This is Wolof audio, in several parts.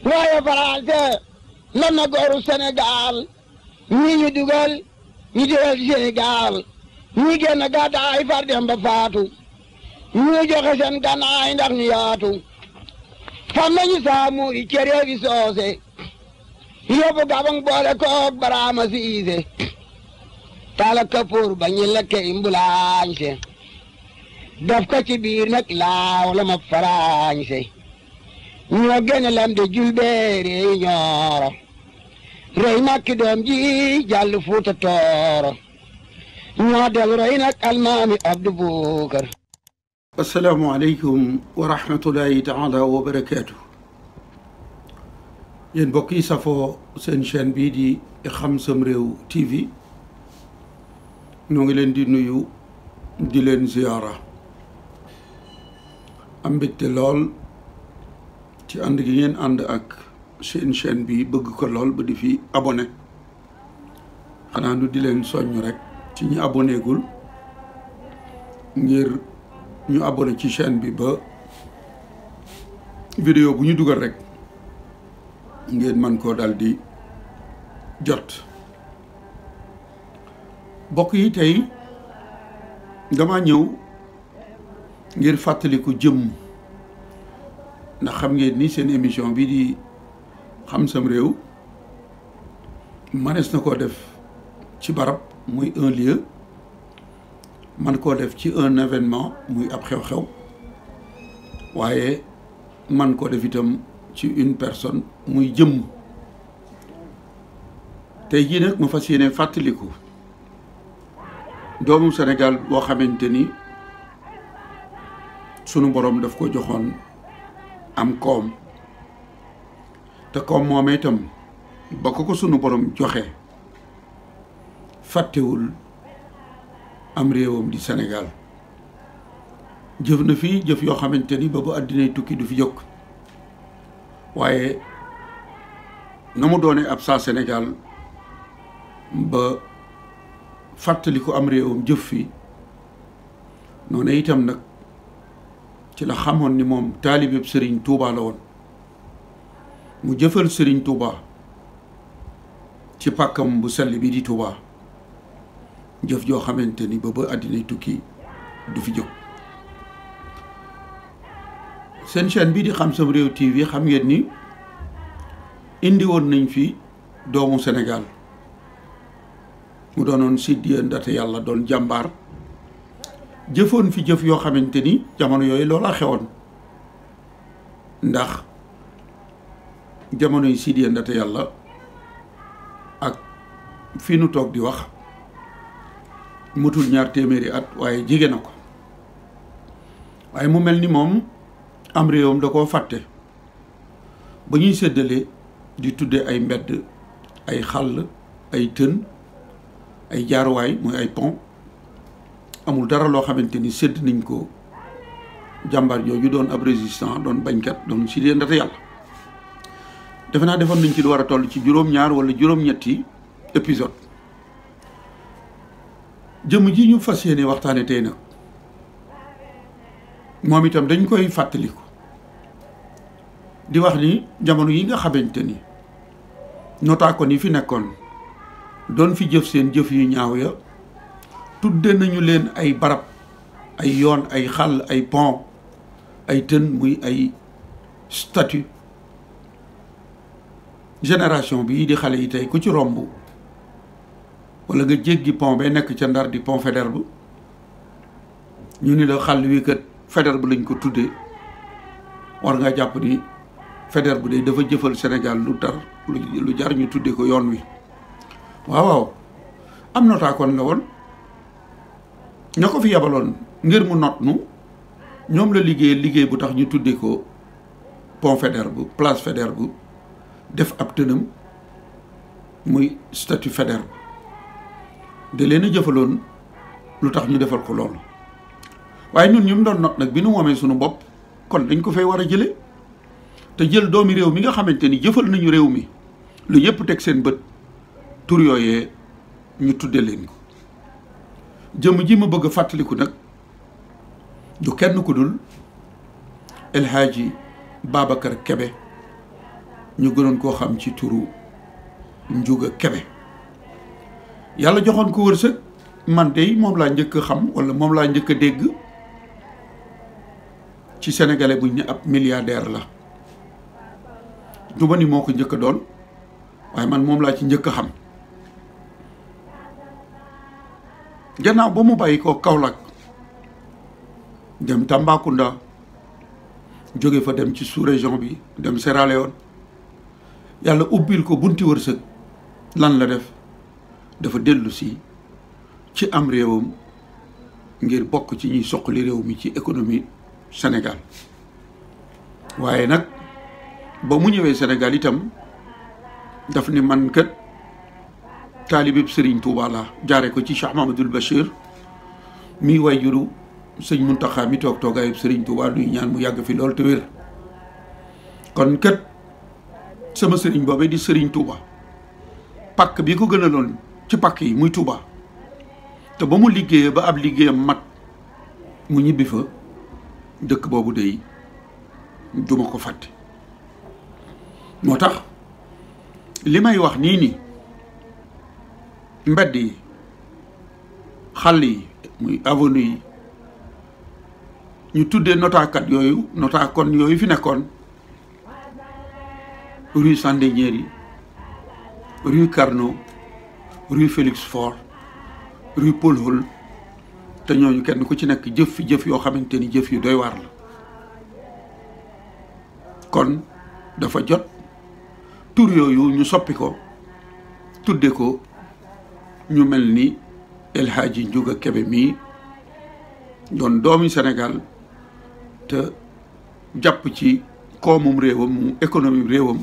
waaye Français lan na gooru Sénégal ñii ñu dugal ñu dugal Sénégal ñii génn gàddaay far dem ba faatu ñii joxe seen gànnaay ndax ñu yaatu fam nañu Samori cere fi soose yóbbu Gabang boole koog Baraama Siise tala kapoor ba ñu lekke imbulaañse daf ko ci biir nag laaw la ma faraañse ñoo génne lam de julbeere yi ñooro rey makki doom ji jàll Fuuta Tooro ñoo del rey nag almaami Abdu Bukar. assalaamu aleykum wa rahmatullahi taala wa barakaatu. yéen mbokk yi safoo seen chaîne bii di Xam Sam Réew TV ñoo ngi leen di nuyu di leen ziyaara am mbégte lool ci ànd gi ngeen ànd ak seen chaîne bi bëgg ko lool ba di fi abonné xanaa nu di leen soññ rek ci ñi abonné gul ngir ñu abonné ci chaîne bi ba vidéo bu ñu dugal rek ngeen mën koo dal di jot. bokk yi tey dama ñëw ngir fàttaliku jëmm ndax xam ngeen ni seen émission bi di Xam Sam Réew manees na koo def ci barab muy un lieu man koo def ci un événement muy ab xew-xew waaye man koo def itam ci une personne muy jëmm. tey jii nag ma fas yéene fàttaliku doomu Sénégal boo xamante ni sunu borom daf ko joxoon am koom te koom moom itam ba ko sunu borom joxe fàttewul am réewam di Sénégal jëf na fi jëf yoo xamante ni ba bu àddinay tukki du fi jóg waaye na mu doone ab saa Sénégal ba fàttali ko am réewam jëf fi noonu itam nag ci la xamoon ni moom taalibeb Serigne Touba la woon mu jëfal Serigne Touba ci pàkkam bu sell bi di Touba jëf joo xamante ni ba àddinay tukki du fi jóg. seen chaîne bii di Xam Sam Réew TV xam ngeen ni indi woon nañ fi doomu Sénégal mu doonoon Sidiya Ndate Yàlla doon jàmbaar jëfoon fi jëf yoo xamante ni jamono yooyu loola xewoon ndax jamono yi Sidiya Ndate Yàlla ak fii nu toog di wax mutul 2 téeméeri at waaye jege na ko waaye mu mel ni moom am réewam da koo fàtte ba ñuy séddale di tudde ay mbedd ay xàll ay tën ay jaaruwaay mooy ay pont amul dara loo xamante ni sédd nañ ko jàmbaar jooju doon ab résistant doon bañkat doon Sidiya Ndate Yàlla defe naa defoon nañ ci lu war a toll ci juróom-ñaar wala juróom-ñetti épisode jëmm ji ñu fas yéene waxtaane tey nag moom itam dañ koy fàttaliku di wax ni jamono yi nga xamante ni notaakon yi fi nekkoon doon fi jëf seen jëf yu ñaaw ya tudde nañu leen ay barab ay yoon ay xàll ay pont ay tën muy ay statue génération bii di xale yi tey ku ci romb wala nga jéggi pont ba nekk ca Ndar di pont Faidherbe ñu ni la xàll wi kat Faidherbe lañ ko tuddee war nga jàpp ni Faidherbe day dafa jëfal Sénégal lu jar ñu tuddee ko yoon wi waaw am notaakoon la woon ña ko fi yabaloon ngir mu not nu ñoom la liggéey bu tax ñu tuddee ko pont Faidherbe place Faidherbe def ab tënam muy statue Faidherbe de leen a jëfaloon lu tax ñu defal ko loolu waaye ñun ñu doon not nag bi nu moomee sunu bopp kon dañ ko fay war a jële te jël doomi réew mi nga xamante ni jëfal nañu réew mi lu ñëpp teg seen bët tur yooyee ñu tudde leen ko jëmm ji ma bëgg a fàttaliku nag du kenn ku dul Elhadji Kebe ñu gënoon koo xam ci turu Ndiouga Kebe yàlla joxoon ko wërsëg man de moom laa njëkk a xam wala moom laa njëkk a dégg ci sénégalais buñ ne ab milliardaire la du ma ni moo ko njëkk a doon waaye man moom laa ci njëkk a xam gannaaw ba mu bàyyi ko Kaolack dem Tambacounda jóge fa dem ci sous-région bi dem Sierra Leone yàlla ubbil ko bunti wërsëg lan la def dafa dellu si ci am réewam ngir bokk ci ñuy soqali réew mi ci économie Sénégal waaye nag ba mu ñëwee Sénégal itam daf ni man kat taalibeb Serigne Touba la jaare ko ci Cheikh Mahamadul Bachir mi wayjuru sëñ Muntaxa mi toog toogaayub Serigne Touba nuy ñaan mu yàgg fi lool te wér kon kat sama Serigne boobee di Serigne Touba pàkk bi ko gënaloon ci pàkk yi muy Touba te ba mu liggéeyee ba ab liggéeyam mat mu ñibbi fa dëkk boobu day duma ko fàtte moo tax li may wax nii ni mbedd yi xàll yi muy avenue yi ñu tuddee notaakat yooyu notaakon yooyu fi nekkoon rue Sandiniéry rue Carnot rue Félix Faure rue Paul Hall te ñooñu kenn ku ci nekk jëf fi jëf yoo xamante ni jëf yu doy waar la kon dafa jot tur yooyu ñu soppi ko tudde ko ñu mel ni Elhadji Ndiouga Kebe mii doon doomi Sénégal te jàpp ci koomum réewam mu économie réewam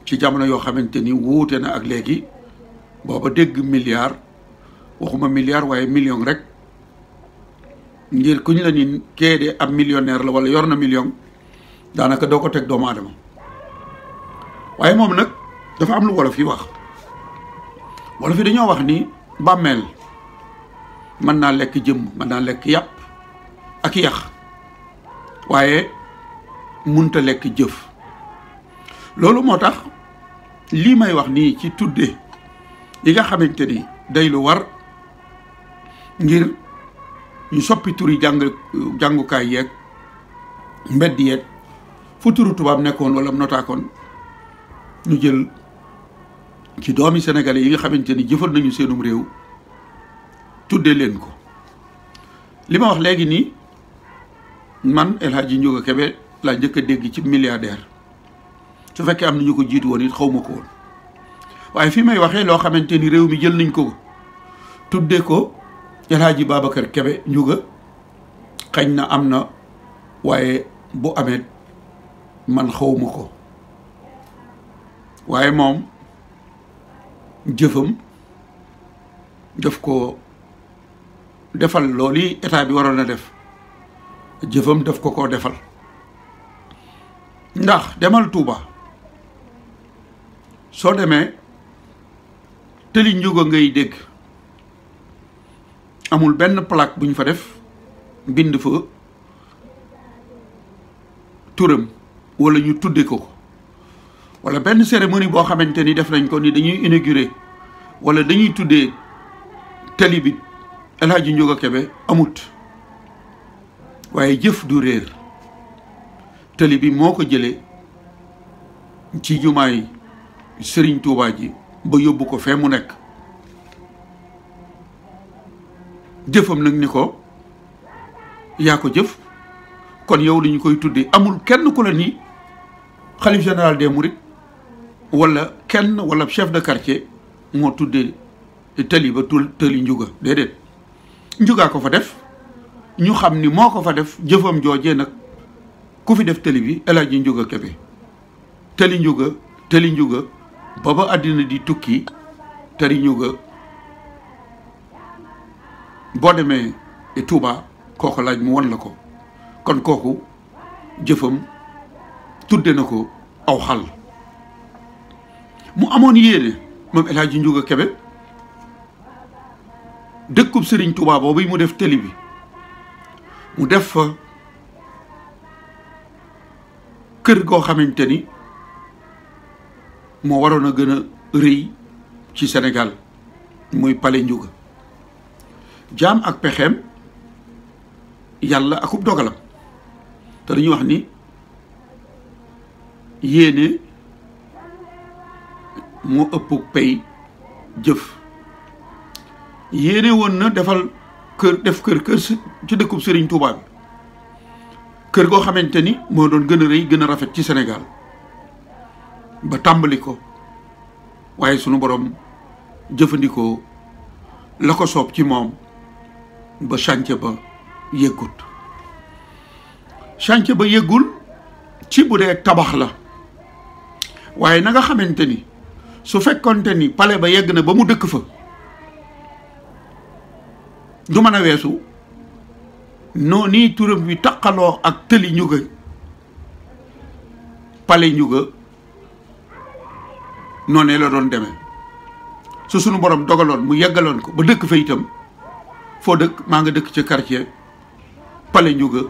ci jamono yoo xamante ni wuute na ak léegi booba dégg milliard waxuma milliard waaye million rek ngir ku ñu la ni kee de ab millionnaire la wala yor na million daanaka doo ko teg doomu aadama waaye moom nag dafa am lu wolof yi wax wolof yi dañoo wax ni bàmmeel mën naa lekk jëmm mën naa lekk yàpp ak yax waaye munta lekk jëf loolu moo tax lii may wax nii ci tudde yi nga xamante ni day lu war ngir ñu soppi turi jàngukaay yeeg mbedd yeeg fu turu tubaab nekkoon wala notaakoon ñu jël ci doomi sénégalais yi nga xamante ni jëfal nañu seenum réew tuddee leen ko li ma wax léegi nii man Elhadji Ndiouga Kebe laa njëkk a dégg ci milliardaire su fekkee am na ñu ko jiitu woon it xaw ma ko woon waaye fi may waxee loo xamante ni réew mi jël nañ ko tuddee ko Elhadji Babacar Kebe Ndiouga xañ na am na waaye bu amee man xawma ko waaye moom jëfam daf ko defal loolu état bi waroon a def jëfam daf ko koo defal ndax demal Touba soo demee tëli Ndiouga ngay dégg amul benn plaque bu ñu fa def bind fa turam wala ñu tudde ko wala benn cérémonie boo xamante ni def nañ ko ni dañuy inaugurer wala dañuy tuddee tali bi Elhadji Ndiouga Kebe amut waaye jëf du réer tali bi moo ko jëlee ci jumaay Serigne Touba ji ba yóbbu ko fee mu nekk jëfam nag ni ko yaa ko jëf kon yow lañu koy tuddee amul kenn ku la ni xalif général des mourides wala kenn wala chef de quartier moo tuddee tali ba tali Ndiouga déedéet Ndiouga ko fa def ñu xam ni moo ko fa def jëfam joojee nag ku fi def tali bi Elhadji Ndiouga Kebe tali Ndiouga baba àddina di tukki tali Ndiouga boo demee Touba kooku laaj mu won la ko kon kooku jëfam tudde na ko aw xal mu amoon yéene moom Elhadji Ndiouga Kebe dëkkub Serigne Touba boobu mu def tali bi mu def fa kër goo xamante ni moo waroon a gën a rëy ci Sénégal muy palais Ndiouga jaam ak pexeem yàlla akub dogalam te dañuy wax ni yéene moo ëpp pay jëf yéene woon na defal def kër ci dëkkub Serigne Touba bi kër goo xamante ni moo doon gën a rëy gën a rafet ci Sénégal ba tàmbali ko waaye sunu borom jëfandikoo la ko soob ci moom ba chantier ba yeggut chantier ba yeggul ci bu dee tabax la waaye na nga xamante ni su fekkonte ni palais ba yegg na ba mu dëkk fa du mën a weesu noo nii turam bi taqaloo ak tëli Ndiouga palais Ndiouga noonee la doon demee su sunu borom dogaloon mu yeggaloon ko ba dëkk fa itam foo dëkk maa nga dëkk ci quartier palais Ndiouga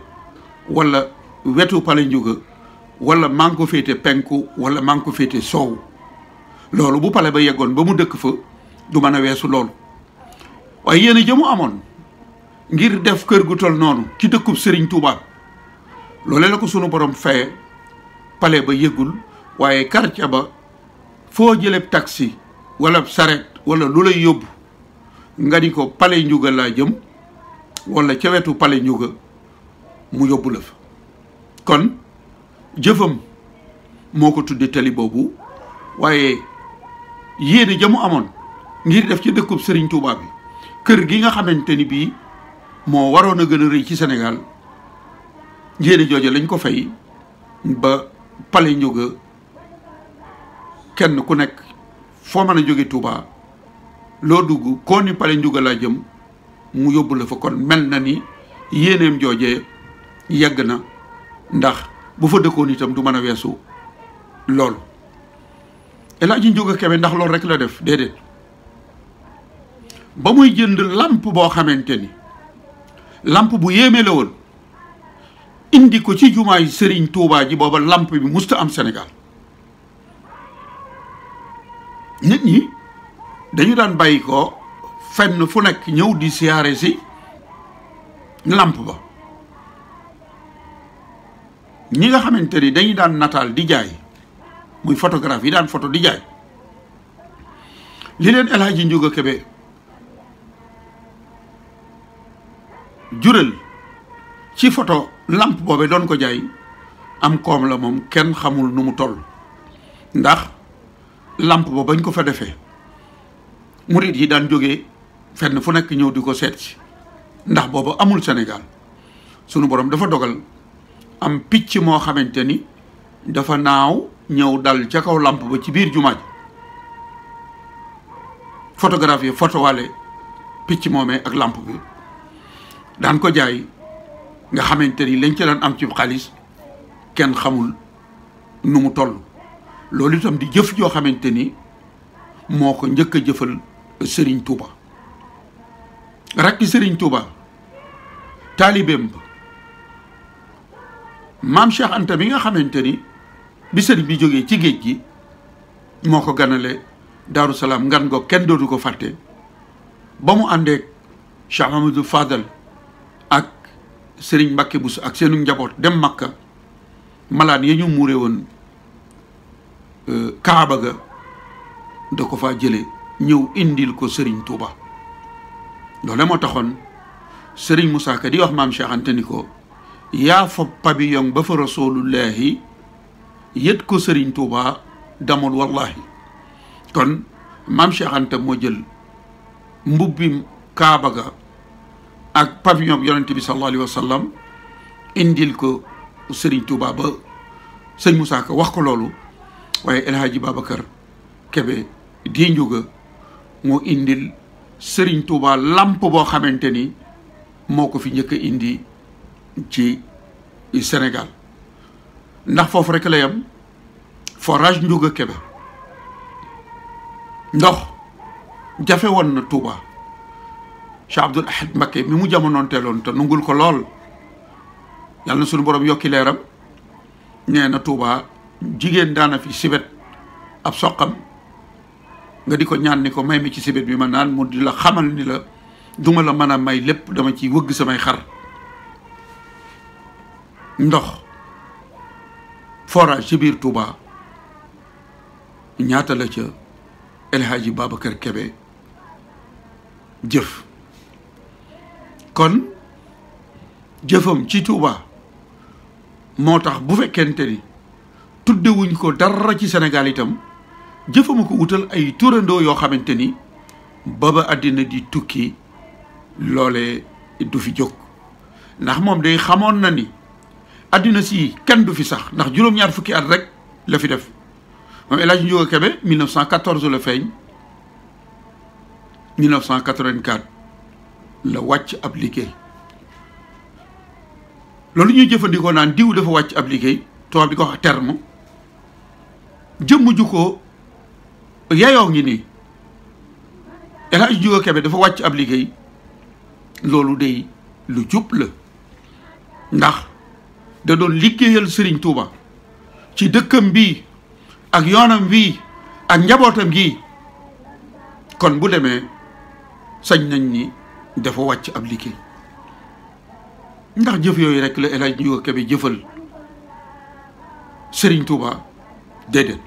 wala wetu palais Ndiouga wala maa ngi ko féete penku wala maa ngi ko féete soow loolu bu palais ba yeggoon ba mu dëkk fa du mën a weesu loolu waaye yéen a jëmu amoon ngir def kër gu tol noonu ci dëkkub Serigne Touba loolee la ko sunu borom faye palais ba yeggul waaye quartier ba foo jëlee taxi wala saret wala lu lay yóbbu nga ni ko palais Ndiouga laa jëm wala ca wetu palais Ndiouga mu yóbbu la fa kon jëfam moo ko tudde tali boobu waaye yéene jamu amoon ngir def ci dëkkub Serigne Touba bi kër gi nga xamante ni bii moo waroon a gën a rëy ci Sénégal yéene jooje lañ ko fay ba palais Ndiouga kenn ku nekk foo mën a jóge Touba loo dugg koo ni palais Ndiouga laa jëm mu yóbbu la fa kon mel na ni yéeneem joojee yegg na ndax bu fa dëkkoon itam du mën a weesu loolu Elhadji Ndiouga Kebe ndax loolu rek la def déedéet ba muy jënd lampe boo xamante ni lampe bu yéeme la woon indi ko ci jumaay Serigne Touba ji booba lampe bi musta am Sénégal nit ñi dañu daan bàyyi ko fenn fu nekk ñëw di siyaare si lampe ba ñi nga xamante ni dañu daan nataal di jaay muy photographe yi daan photo di jaay li leen Elhadji Ndiouga Kebe jural ci photo lampe boobe doon ko jaay am koom la moom kenn xamul nu mu toll ndax lampe ba bañ ko fa defee murit yi daan jógee fenn fu nekk ñëw di ko seet si ndax booba amul Sénégal sunu borom dafa dogal am picc moo xamante ni dafa naaw ñëw dal ca kaw lampe ba ci biir jumaa ji photographe yi photo wale picc moomee ak lampe bi daan ko jaay nga xamante ni lañ ca daan am ci xaalis kenn xamul nu mu toll loolu itam di jëf joo xamante ni moo ko njëkk a jëfal Serigne Touba rakki Serigne Touba taalibeem ba maam Cheikh Anta bi nga xamante ni bi sëriñ bi jógee ci géej gi moo ko ganale Daaru Salaam ngan go kenn dootu ko fàtte ba mu àndeek Cheikh Mamadou Fadal ak Serigne Mbacké Bousso ak seenu njaboot dem Makka malaan ya ñu muure woon Kaaba ga da ko faa jële ñëw indil ko Serigne Touba loole moo taxoon Serigne Moussa Ka di wax maam Cheikh Anta ni ko yaa fob pavillon ba fa rasulullahi yët ko Serigne Touba damul wallahi kon maam Cheikh Anta moo jël mbubbi Kaaba ga ak pavillon yonent bi sallallahu alayhi wa sallam indil ko Serigne Touba ba sëñ Moussa Ka wax ko loolu waaye Elhadji Babacar Kebe di Ndiouga moo indil Serigne Touba lamp boo xamante ni moo ko fi njëkk a indi ci Sénégal ndax foofu rek la yam forage Ndiouga Kebe ndox jafe woon na Touba Cheikh Abdoul Ahad Mbacké mi mu jamonoon teeloon te nungul ko lool yàlla na suñu borom yokki leeram nee na Touba jigéen daana fi sibet ab soqam nga di ko ñaan ni ko may mi ci sibét bi ma naan mu di la xamal ni la duma la mën a may lépp dama ci wëgg samay xar ndox forage ci biir Touba ñaata la ca Elhadji Babacar Kebe jëf kon jëfam ci Touba moo tax bu fekkente ni tuddewuñ ko dara ci Sénégal itam jëfama ko wutal ay turandoo yoo xamante ni baba àddina di tukki loole du fi jóg ndax moom day xamoon na ni àddina si kenn du fi sax ndax juróom-ñaar fukki at rek la fi def moom Elhadji Ndiouga Kebe 1914 la feeñ 1984 la wàcc ab liggéey loolu ñuy jëfandikoo naan diw dafa wàcc ab liggéey tubaab di ko wax terme jëmm ju ko yayoo ngi nii Elhadji Ndiouga Kebe dafa wàcc ab liggéey loolu day lu jub la ndax da doon liggéeyal Serigne Touba ci dëkkam bii ak yoonam bii ak njabootam gi kon bu demee sañ nañ ni dafa wàcc ab liggéey ndax jëf yooyu rek la Elhadji Ndiouga Kebe jëfal Serigne Touba déedéet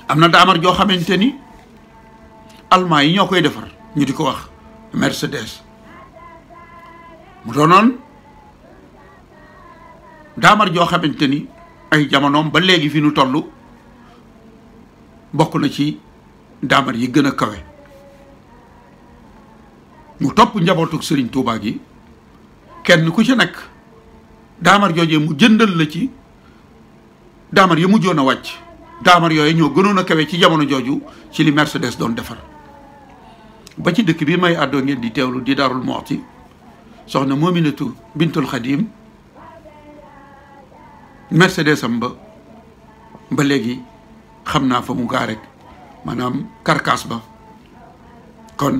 am na daamar joo xamante ni allemand yi ñoo koy defar ñu di ko wax Mercedes mu doonoon daamar joo xamante ni ay jamonoom ba léegi fi nu toll bokk na ci daamar yi gën a kawe mu topp njabootu Serigne Touba gi kenn ku ci nekk daamar joojee mu jëndal la ci daamar yi mujjoon a wàcc daamar yooyu ñoo gënoon a kawe ci jamono jooju ci li Mercedes doon defar ba ci dëkk bi may àddoo ngeen di teewlu di Daarul Muxti soxna Moominatu Bintul Xadim Mercedes am ba léegi xam naa fa mu gaa rek maanaam carcasse ba kon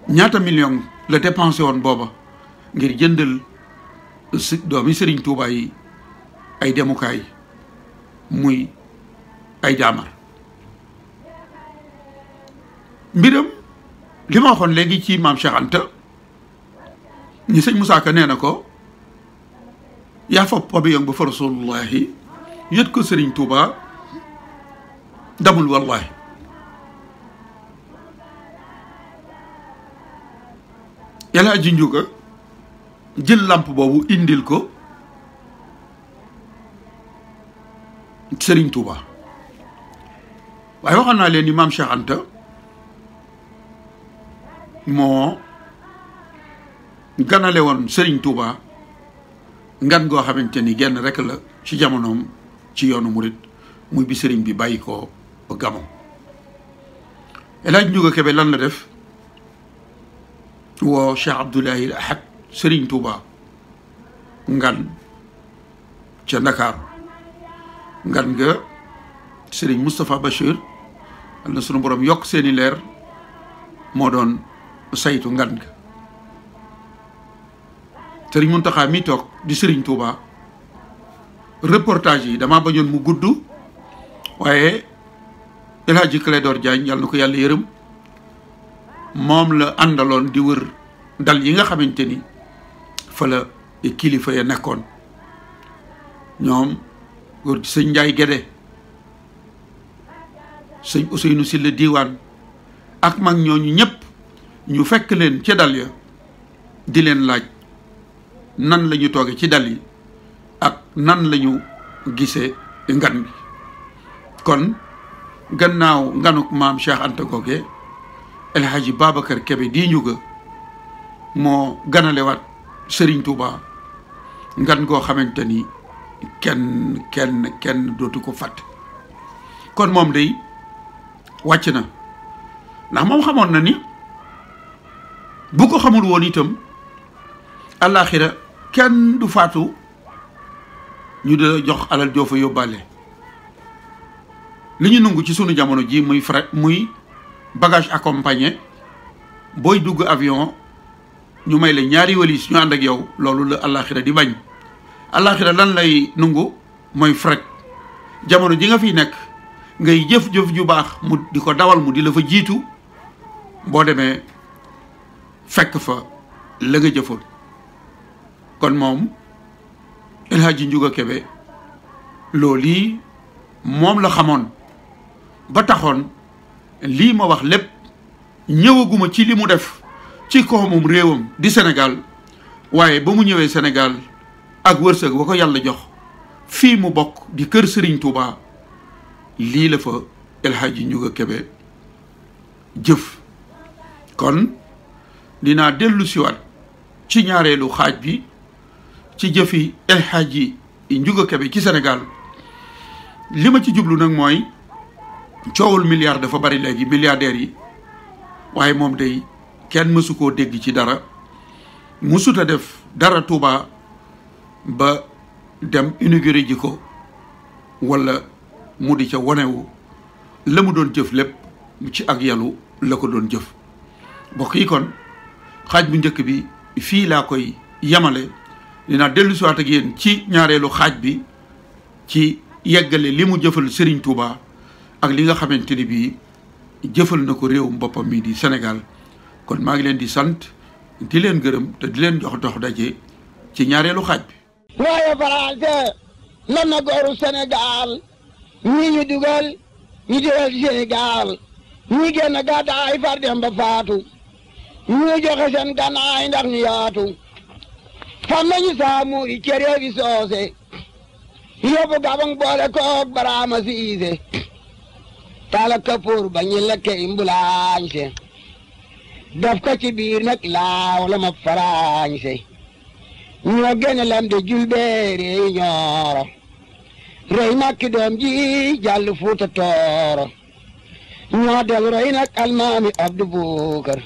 ñaata million la dépensé woon booba ngir jëndal doomi Serigne Touba yi ay demukaay muy ay daamar mbiram li ma waxoon léegi ci maam Cheikh Anta ñi sëñ Moussa Ka nee na ko yaa fa pabiyong ba fa rasulullahi yët ko Serigne Touba damul wallahi Elhadji Ndiouga jël lamp boobu indil ko Serigne Touba waaye waxoon naa leen ni maam Cheikh Anta moo ganale woon Serigne Touba ngan goo xamante ni genn rek la ci jamonoom ci yoonu murit muy bi Serigne bi bàyyi ko Gabon Elhadji Ndiouga Kebe lan la def woo Cheikh Abdoulaye Ahad Serigne Touba ngan ca Ndakaaru ngan nga Serigne Moustapha Bachir am na sunu borom yokk seeni leer moo doon saytu ngan nga Serigne Mountakha mi toog di Serigne Touba reportage yi damaa bañoon mu gudd waaye Elhadji Clédor Diagne yàlla na ko yàlla yërëm moom la àndaloon di wër dal yi nga xamante ni fa la kilifa ya nekkoon ñoom góor gi sëñ Njaay Gédé sëñ Ousseynou Sylla Diwane ak mag ñooñu ñëpp ñu fekk leen ca dal ya di leen laaj nan la ñu tooge ci dal yi ak nan la ñu gisee ngan bi kon gannaaw nganuk maam Cheikh Anta googe Elhadji Babacar Kebe di Ndiouga moo ganalewaat Serigne Touba ngan goo xamante ni kenn dootu ko fàtte kon moom day wàcc na ndax moom xamoon na ni bu ko xamul woon itam àllaaxira kenn du faatu ñu da jox alal joo fa yóbbaale li ñu nungu ci sunu jamono ji muy frais muy bagage accompagné booy dugg avion ñu may la ñaari walis ñu ànd ak yow loolu la àllaaxira di bañ àllaaxira lan lay nungu mooy frais jamono ji nga fi nekk ngay jëf-jëf ju baax mu di ko dawal mu di la fa jiitu boo demee fekk fa la nga jëfoon kon moom Elhadji Ndiouga Kebe loolu lii moom la xamoon ba taxoon lii ma wax lépp ñëwaguma ci li mu def ci koomum réewam di Sénégal waaye ba mu ñëwee Sénégal ak wërsëg ba ko yàlla jox fii mu bokk di kër Serigne Touba lii la fa Elhadji Ndiouga Kebe jëf kon dinaa dellu siwaat ci ñaareelu xaaj bi ci jëfi Elhadji Ndiouga Kebe ci Sénégal li ma ci jublu nag mooy coowul milliard dafa bari léegi milliardaires yi waaye moom day kenn mësu koo dégg ci dara mësut a def dara Touba ba dem inauguré ji ko wala mu di ca wonewu la mu doon jëf lépp ci ak yalu la ko doon jëf mbokk yi kon xaaj bu njëkk bi fii laa koy yamale dinaa dellu siwaat ak yéen ci ñaareelu xaaj bi ci yeggale li mu jëfal Serigne Touba ak li nga xamante ni bii jëfal na ko réewum boppam mi di Sénégal kon maa ngi leen di sant di leen gërëm te di leen jox dox daje ci ñaareelu xaaj bi. waaye Faranse lan na gooru Sénégal ñii ñu dugal ñu dugal Sénégal ñii génn gàddaay far dem ba faatu ñii joxe seen gànnaay ndax ñu yaatu fam nañu saamu yi cere bi soose yóbbu gabang boole koog baraama siise tala kapoor ba ñu lekke imbulaañse daf ko ci biir nag laaw la ma faraañse ñoo gene lam de julbeere yi ñooro rey makki doom ji jàll fuuta tooro ñoo del rey nag almaami Abdu Bukar